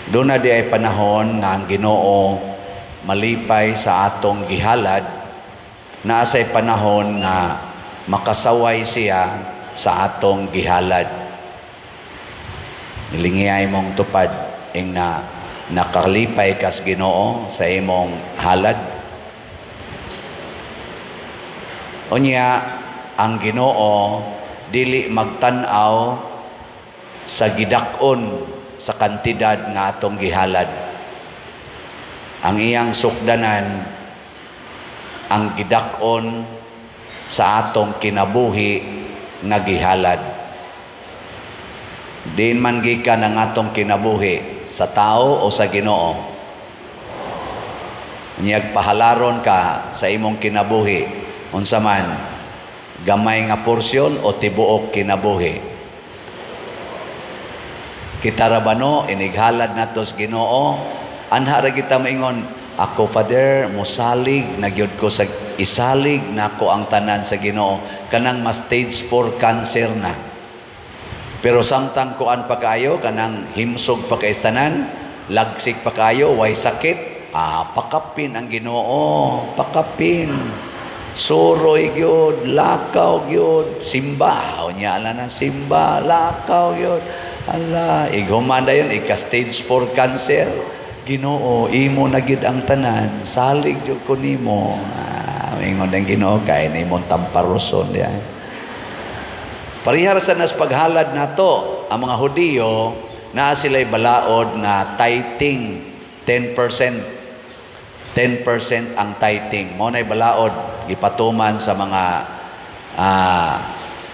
Duna diay panahon nga ang Ginoo malipay sa atong gihalad, naa say panahon nga makasaway siya sa atong gihalad. Nilingiyay mong tupad ing na nakalipay kas Ginoo sa imong halad. Unya ang Ginoo dili magtan-aw sa gidak-on sa kantidad nga atong gihalad. Ang iyang sukdanan ang gidak-on sa atong kinabuhi nga gihalad. Diin man gikan ang atong kinabuhi, sa tao o sa Ginoo? Unyag pahalaron ka sa imong kinabuhi, unsa man, gamay nga porsyon o tibuok kinabuhi? Kita ra ba no, inighalad nato sa Ginoo, anha ra kita maingon, "Ako, Father, mosalig na gyud ko sa isalig nako ang tanan sa Ginoo," kanang ma stage 4 cancer na. Pero samtang kuan pa kaayo, kanang himsog pa kay tanan, lagsik pa kaayo, way sakit, pakapin ang Ginoo, pakapin. Suroy gyud, lakaw gyud, simba, unya ala na simba, lakaw gyud. Ala, ighuman dayon ika stage 4 cancer. "Ginoo, imo na gyud ang tanan, salig gyud ko nimo." Ingon ang Ginoo, kay nimong tamparoson diay. Parehar sa nas paghalad nato, ang mga Hudiyo naa sila'y balaod nga tithing 10%. 10% ang tithing. Mao na'y balaod gipatuman sa mga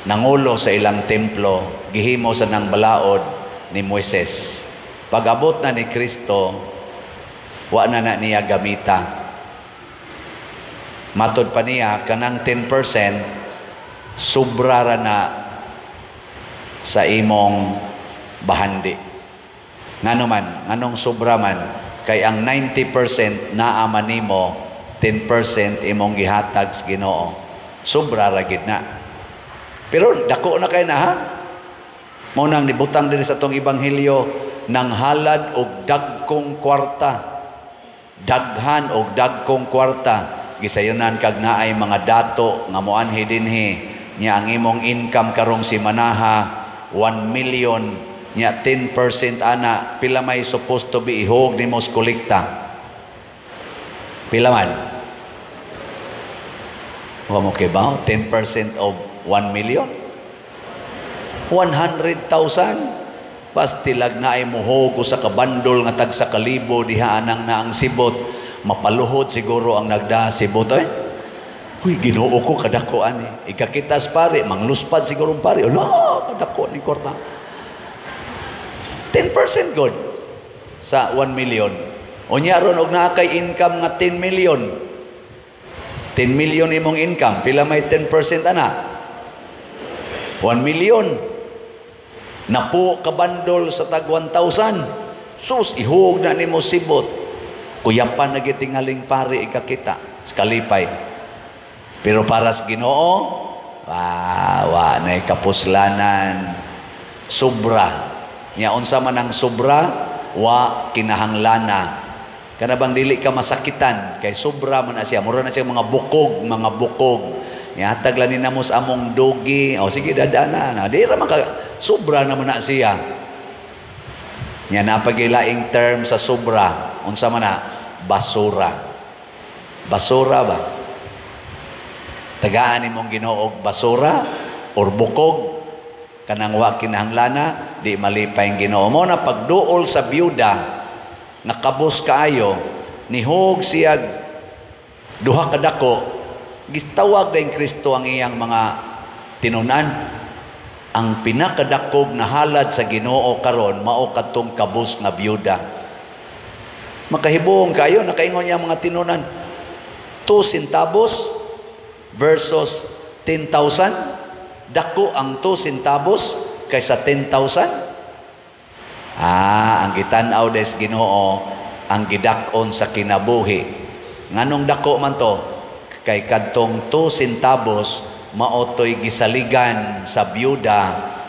nangulo sa ilang templo, gihimo sa nang balaod ni Moises. Pag-abot na ni Kristo, wa na na niya gamita. Matod pa niya, kanang 10% sobra ra na sa imong bahandi. Ngano man, nganong sobra man? Kay ang 90% naa man nimo, 10% imong gihatag sa Ginoo. Sobra ra gid na. Pero dako na kay na ha. Mao nang nibutang dinhi sa atong ebanghelyo nang halad og dagkong kwarta. Daghan og dagkong kwarta. Gisayunan kag naay mga dato nga moanhi dinhi nya ang imong income karong simanaha 1 million, nya 10% ana, pila may supposed to be ihog nimo sa kolekta? Pila man? Wa mo kay ba? 10% of 1 million? 100,000. Pastilag na ay muhog sa kabandol nga tag sa kalibo diha anang na ang sibot. Mapaluhod siguro ang nagda sibot eh. "Uy, Ginoo ko, kadako ani." Ikakitas pare, mangluspad siguro ang pare. "Ala, kadako ni kwarta." 10% good sa 1 million. Unya ron og naa kay income nga 10 million. 10 million imong income, pila may 10% ana? 1 million. Napo kabandol sa tag 1,000. Sus, ihug na nimo sibot. Kuyapan na gitingaling pare ikakita sa kalipay. Pero para sa Ginoo, wa na kapuslanan, sobra. Nya unsa man ang sobra, wa kinahanglana. Kana bang dili ka masakitan kay sobra man na siya, mura na siya mga bukog, mga bukog. Nihatag lang ni namo sa among dogi. O sige, dadana na. Di ra man ka, sobra naman na siya. Nya napagilaing term sa sobra, unsa man na? Basura. Basura ba? Tagaan nimong Ginoo og basura or bukog, kanang wa kinahanglana, di malipay ang Ginoo. Mo na pagduol sa byuda nakabos kaayo, nihog siya duha ka dako, gistawag din Kristo ang iyang mga tinunan. Ang pinakadakog na halad sa Ginoo karon mao kadtong kabus nga byuda. Makahibuong kayo, nakaingon niya mga tinunan, 2 centavos versus 10,000, dako ang 2 centavos kaysa 10,000. Ang gitan-aw des Ginoo ang gidak-on sa kinabuhi. Nganong dako man to? Kay kadtong 2 centavos mao toy gisaligan sa byuda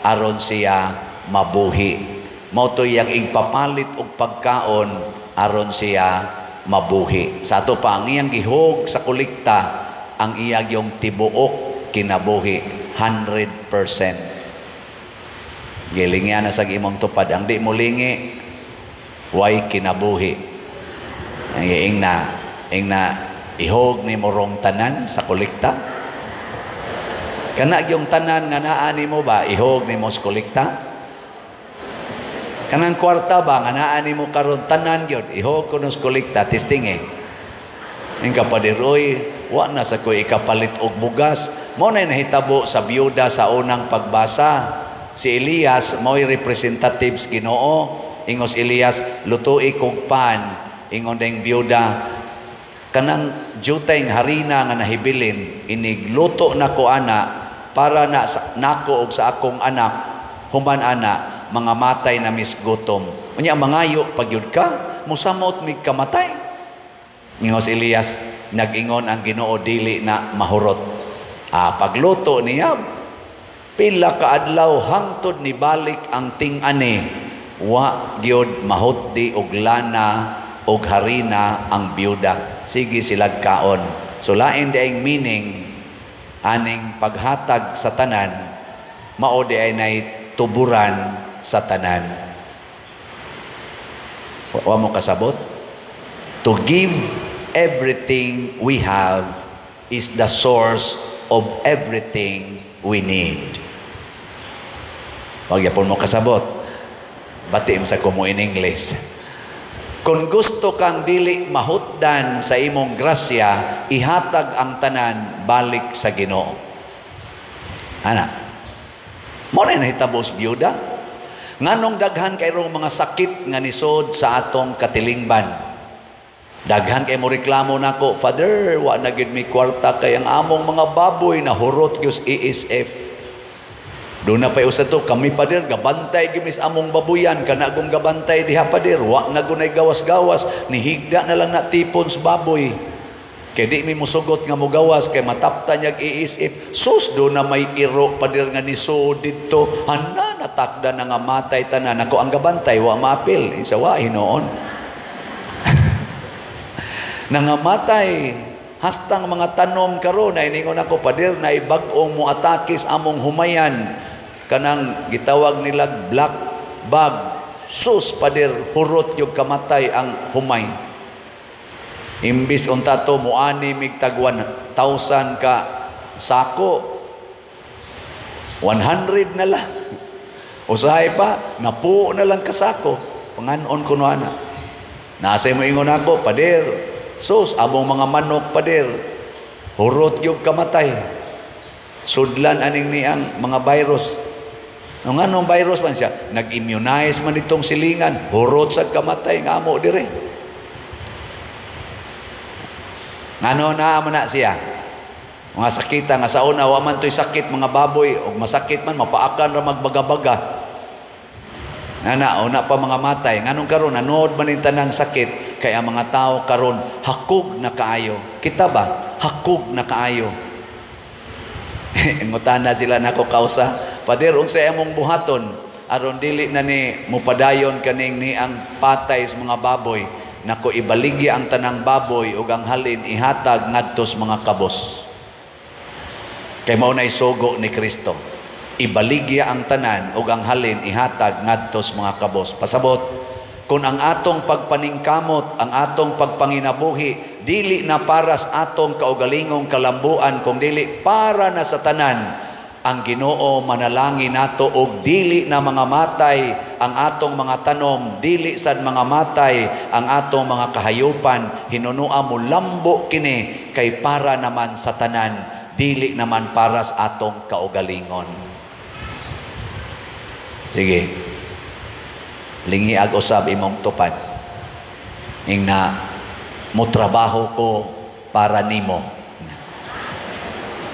aron siya mabuhi. Mao to iyang igpapalit og pagkaon aron siya mabuhi. Sa ato pa, ang iyang gihog sa kolekta, ang iya yung tibuok kinabuhi, 100%. Gilingi na sa imong tupad. Ang di mo lingi, way kinabuhi. Ang ing na ihog ni morong tanan sa kolekta. Kana yung tanan nga naa nimo ba, ihog nimo sa kolekta? Kanang kwarta ba nga naa nimo karon, tanan gyud ihog kuno sa kolekta, testing eh. Ing kapader, oy, wa na sa ko ikapalit og bugas. Mao na nahitabo sa biyuda sa unang pagbasa. Si Elias mao'y representatives Ginoo. Ingos Elias, "Lutui kog pan." Ingon ding biyuda, "Kanang jutay harina nga nahibilin, inigluto na ko ana para na sa, nako og sa akong anak, human ana mga matay na misgutom. Unya mangayo pagyud ka, musamot mig kamatay." Ingos Elias, "Nag-ingon ang Ginoo, dili na mahurot." Ah, pagluto niya, pila ka adlaw hangtod ni balik ang ting-ani, wa gyud mahutdi og lana og harina ang biyuda. Sige silag kaon. So lain di ang meaning aning paghatag sa tanan, mao di ay nay tuburan sa tanan. Wa mo kasabot? To give everything we have is the source of everything we need. Wag yapon mo kasabot. Bati mo sa kumo in English. Kung gusto kang dili mahutdan sa imong grasya, ihatag ang tanan balik sa Ginoo. Ana. Mo na nahitabo sa biyuda. Nganong daghan kay mga sakit nga nisod sa atong katilingban? Daghan kay mo reklamo nako, "Father, wa na gid mi kwarta kay ang among mga baboy na hurot gyud ASF." Doon na pa usa to, "Kami, pader, gabantay gyud mis among babuyan, kana gong gabantay diha, pader, wa na gunay gawas-gawas, nihigda na lang na tipon sa baboy. Kay di mi musugot nga mugawas kay matapta niyag ASF." "Sus, do na may iro, pader, nga nisod didto." Ana, natakda na nga matay tanan. Ako ang gabantay, wa maapil. Isa wa hinuon. Nangamatay hastang mga tanom karon na iningon ako, "Pader, na bag-ong mo atake sa among humayan, kanang gitawag nila black bug. Sus, pader, hurot yung kamatay ang humay." Imbis unta to muani mig tag 1,000 ka sako, 100 na lang. Usahay pa, napuo na lang kasako. Panganon kuno ana. Nasa mo ingon ako, "Pader, sus, among mga manok, pader, hurot yung kamatay. Sudlan aning niang mga virus." Ang anong virus man siya? Nag-immunize man itong silingan, hurot sa kamatay nga amo dire. Ngano naa man na siya? Mga sakita nga sa una wa man to'y sakit mga baboy og masakit man mapaakan ra magbagabaga. Ngana una pa mga matay, nganong karon nanood man ning tanang sakit kay ang mga tao karon hakog na kaayo. Kita ba? Hakog na kaayo. Ngutana sila nako kausa, "Pader, unsay among buhaton aron dili na ni mupadayon kaning ni ang patay sa mga baboy?" Nako, ibaligya ang tanang baboy ug ang halin ihatag ngadto sa mga kabos. Kay mao nay sugo ni Kristo. Ibaligya ang tanan ug ang halin ihatag ngadto sa mga kabos. Pasabot, kung ang atong pagpaningkamot, ang atong pagpanginabuhi, dili na para sa atong kaugalingong kalambuan, kung dili para na sa tanan, ang Ginoo manalangin nato og dili na mga matay ang atong mga tanom, dili sad mga matay ang atong mga kahayupan, hinunua mo lambo kini kay para naman sa tanan, dili naman para sa atong kaugalingon. Sige. Lingiag usab imong tupad. Ing na mo trabaho ko para nimo.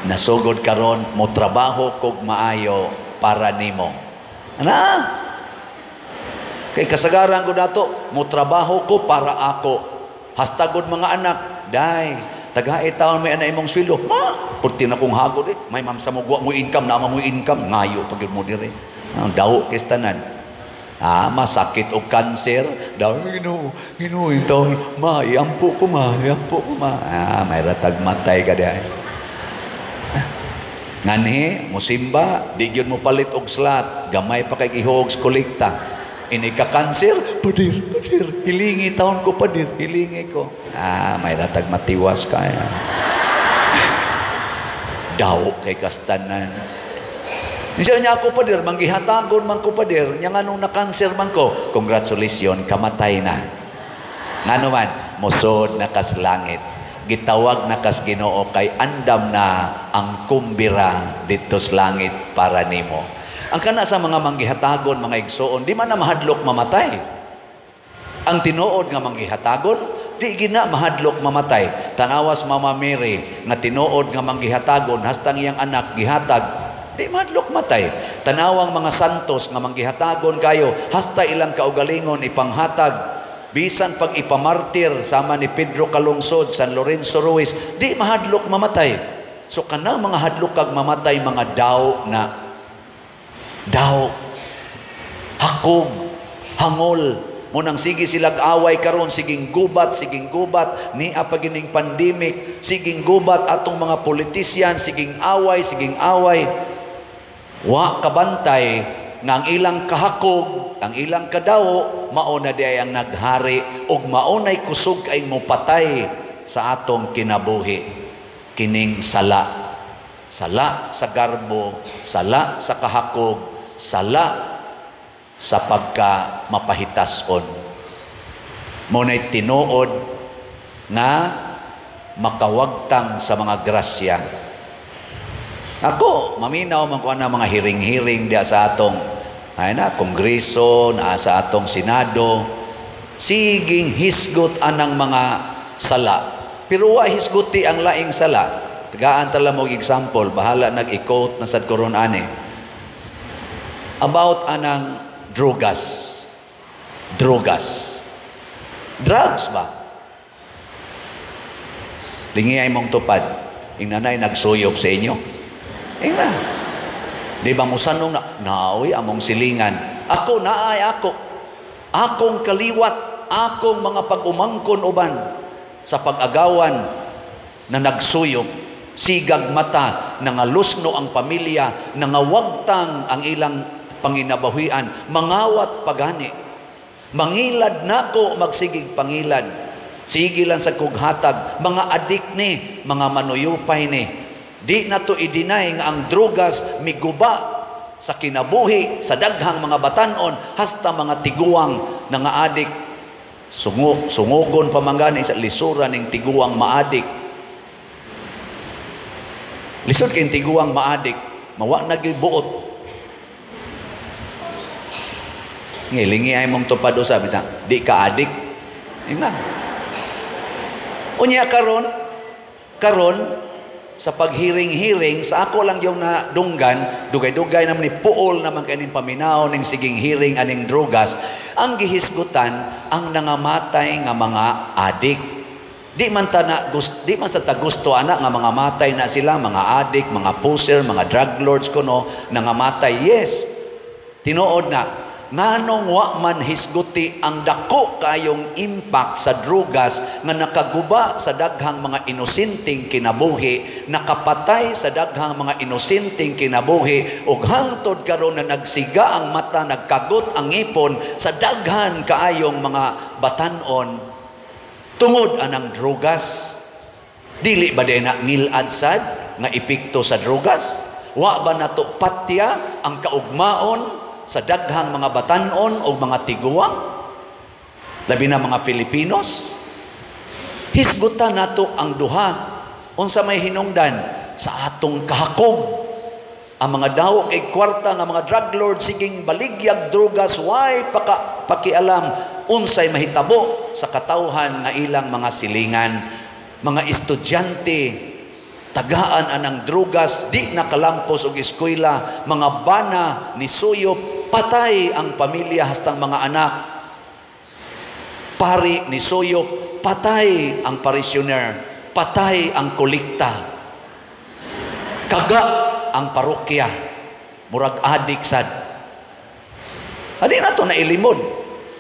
Nasugod karon, mo trabaho kog maayo para nimo. Ana? Kay kasagaran ko dato, mo trabaho ko para ako. Hastagod mga anak, "Day, tagae taon may ana imong sweldo." "Ma, purti na kong hagod eh. May ma'am sa mo mo income, na mo income, ngayo pag mo dire." Ang daw kay tanan. Ah, masakit og cancer daw. Ginoo, Ginoo, intawon ma, iampo ko ma, iampo ko ma. Ah, may ratag matay ka diay. Nganhi musimba, di gyud mo palit og slot, gamay pa kay gihog sa kolekta. Ini ka cancer, "Pader, pader, hilingi taon ko, pader, hilingi ko." Ah, may ratag matiwas ka. Daw kay kastanan. Niya niya ako, "Pader, manggihatagon man ko, pader, nya nganong na-cancer man ko?" Congratulations, kamatay na. Ngano man, musod na kas langit. Gitawag na kas Ginoo kay andam na ang kumbira dito sa langit para nimo. Ang kana sa mga manggihatagon, mga igsoon, di man na mahadlok mamatay. Ang tinuod nga manggihatagon, di gina mahadlok mamatay. Tanawas Mama Mary nga tinuod nga manggihatagon, hastang iyang anak gihatag, di mahadlok matay. Tanawang mga santos nga manggihatagon kayo, hasta ilang kaugalingon ipanghatag. Bisan pag ipamartir sama ni Pedro Calungsod, San Lorenzo Ruiz, di mahadlok mamatay. So kanang mga hadlok kag mamatay, mga daw na. Daw. Hakog, hangol. Munang sige silag away karon, siging gubat, siging gubat, nia pa gining pandemic, siging gubat atong mga politician, siging away, siging away. Wa kabantay nga ang ilang kahakog, ang ilang kadawo, mao na di ay ang naghari ug mao nay kusog kay mopatay sa atong kinabuhi. Kining sala. Sala sa garbo, sala sa kahakog, sala sa pagka mapahitason. Mao nay tinuod nga makawagtang sa mga grasya. Ako, maminaw man ko na mga hiring-hiring diya sa atong ay na, kongreso, naa sa atong senado, siging hisgot anang mga sala. Pero wa hisgoti ang laing sala. Tagaan tala mo example, bahala nag-i-quote na sad koron ani. About anang drogas. Drogas. Drugs ba? Lingi ay mong tupad. Inanay nagsuyop sa inyo. Ingna. Di ba musanong na, naoy among silingan. Ako, naay ako. Akong kaliwat, akong mga pag-umangkon uban sa pag-agawan na nagsuyop, sigag mata, nangalusno ang pamilya, nangawagtang ang ilang panginabahian, mangawat pagani. Mangilad nako, magsigig pangilad. Sige lang sa kughatag, mga adik ni, mga manuyupay ni. Di na to i-deny nga ang drogas miguba sa kinabuhi, sa daghang mga batanon, hasta mga tiguang na nga adik. Sungugon pa man gani sa lisura ning tiguang maadik. Lisod kay tiguang maadik, mawa na gyud buot. Ngilingi ay mong tupad usab na, di ka adik. Ingna. Unya karon, karon sa paghiring-hiring sa ako lang yung nadunggan, dugay-dugay naman ni puol naman kay ning paminaw ning siging hiring aning drogas, ang gihisgutan ang nangamatay nga mga adik. Di man ta na di man sa tagusto ana nga mga matay na sila, mga adik, mga poser, mga drug lords kuno nangamatay. Yes. Tinuod na nganong wa man hisguti ang dako kayong impact sa drogas nga nakaguba sa daghang mga inosenteng kinabuhi, nakapatay sa daghang mga inosenteng kinabuhi, ug hangtod karon na nagsiga ang mata, nagkagot ang ngipon sa daghan kaayong mga batan-on tungod anang drogas. Dili ba din na ngilad sad nga epekto sa drogas? Wa ba nato patya ang kaugmaon sa daghang mga batan-on o mga tiguang, labi na mga Filipinos? Hisgutan nato ang duha unsa may hinungdan sa atong kahakog. Ang mga daw kay kwarta nga mga drug lord siging baligyag drogas, way pakialam unsay mahitabo sa katawhan nga ilang mga silingan. Mga estudyante tagaan anang drogas, di nakalampos og eskwela, mga bana ni suyop, patay ang pamilya hastang mga anak. Pari ni suyop, patay ang parishioner, patay ang kolekta. Kaga ang parokya, murag adik sad. Adi na to na ilimod.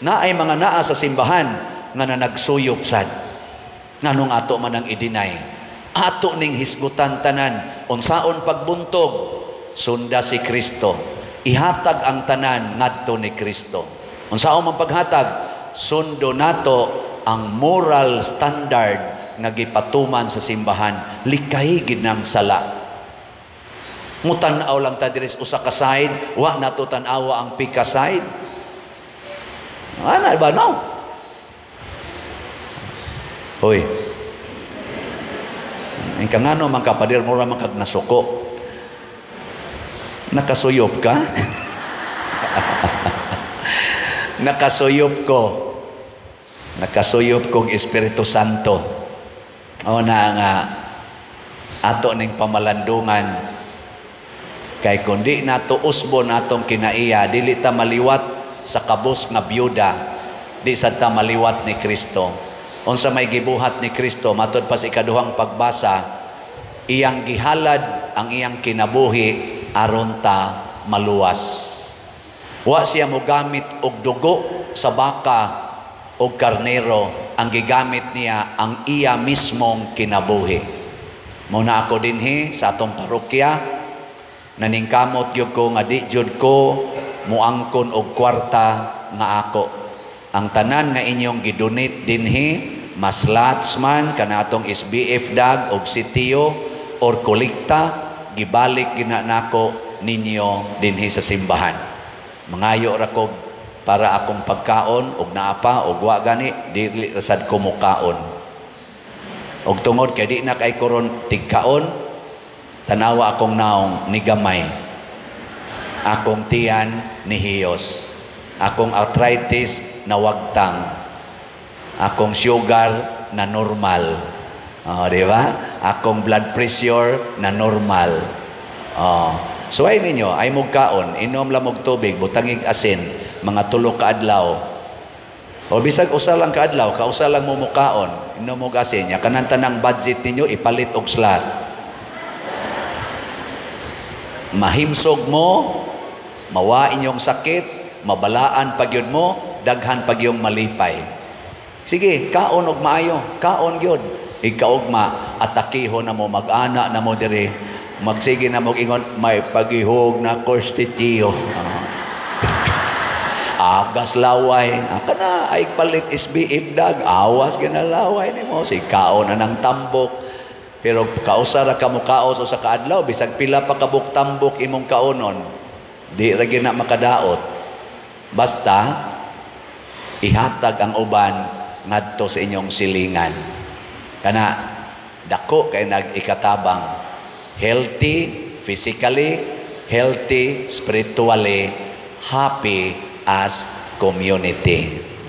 Naay mga naa sa simbahan nga na nagsuyop sad. Nganong ato man ang i-deny? Ato ning hisgutan tanan unsaon pagbuntog, sunda si Kristo. Ihatag ang tanan ngadto ni Kristo. Unsaon man paghatag, sundo nato ang moral standard nga gipatuman sa simbahan. Likay gid ng sala. Mutan-aw lang ta diri sa usa ka side, wa nato tan-awa ang pika side. Ana ba, no? Hoy. Ang kangano man ka, pader, mura man kag nasuko. Nakasuyop ka? Nakasuyop ko. Nakasuyop kong Espiritu Santo. O na nga ato ning pamalandungan kay kundi nato usbon atong kinaiya, dili ta maliwat sa kabus nga byuda, di sad ta maliwat ni Kristo. Unsa may gibuhat ni Kristo matud pa sa ikaduhang pagbasa, iyang gihalad ang iyang kinabuhi aron ta maluwas. Wa siya mogamit og dugo sa baka og karnero, ang gigamit niya ang iya mismong kinabuhi. Muna ako dinhi sa atong parokya, naningkamot gyud ko nga di jud ko muangkon og kwarta nga ako. Ang tanan nga inyong gidonate dinhi, mas lots man kana atong SBF dag og sitio or kolekta, gibalik gina nako ninyo dinhi sa simbahan. Mangayo ra ko para akong pagkaon og naa pa og wa gani dili ra sad ko mukaon. Og tungod kay di na kay koron tigkaon, tanawa akong naong ni gamay. Akong tiyan ni hiyos. Akong arthritis nawagtang. Akong sugar na normal. Oh, di ba? Akong blood pressure na normal. Oh. Suway ninyo, ay mugkaon, inom lang og tubig, butangig asin, mga 3 ka adlaw. O bisag usa lang ka adlaw, kausa lang mo mukaon, inom og asin, nya kanang tanang budget ninyo ipalit og slot. Mahimsog mo, mawa inyong sakit, mabalaan pag yun mo, daghan pag yung malipay. Sige, kaon og maayo, kaon gyud. Ikaugma, atakihon na mo, mag-ana na mo diri, magsige na mo ingon, may pagihog na konstitiyo. Agas laway, kana ay palit SBF dag, awas ginalaway nimo, si kaon na ng tambok. Pero kausa ra ka mo kaos o sa kaadlaw, bisag pila pa kabuk tambok imong kaonon, di ra gyud na makadaot. Basta ihatag ang uban ngadto sa inyong silingan. Kana dako kay nag-ikatabang. Healthy physically, healthy spiritually, happy as community.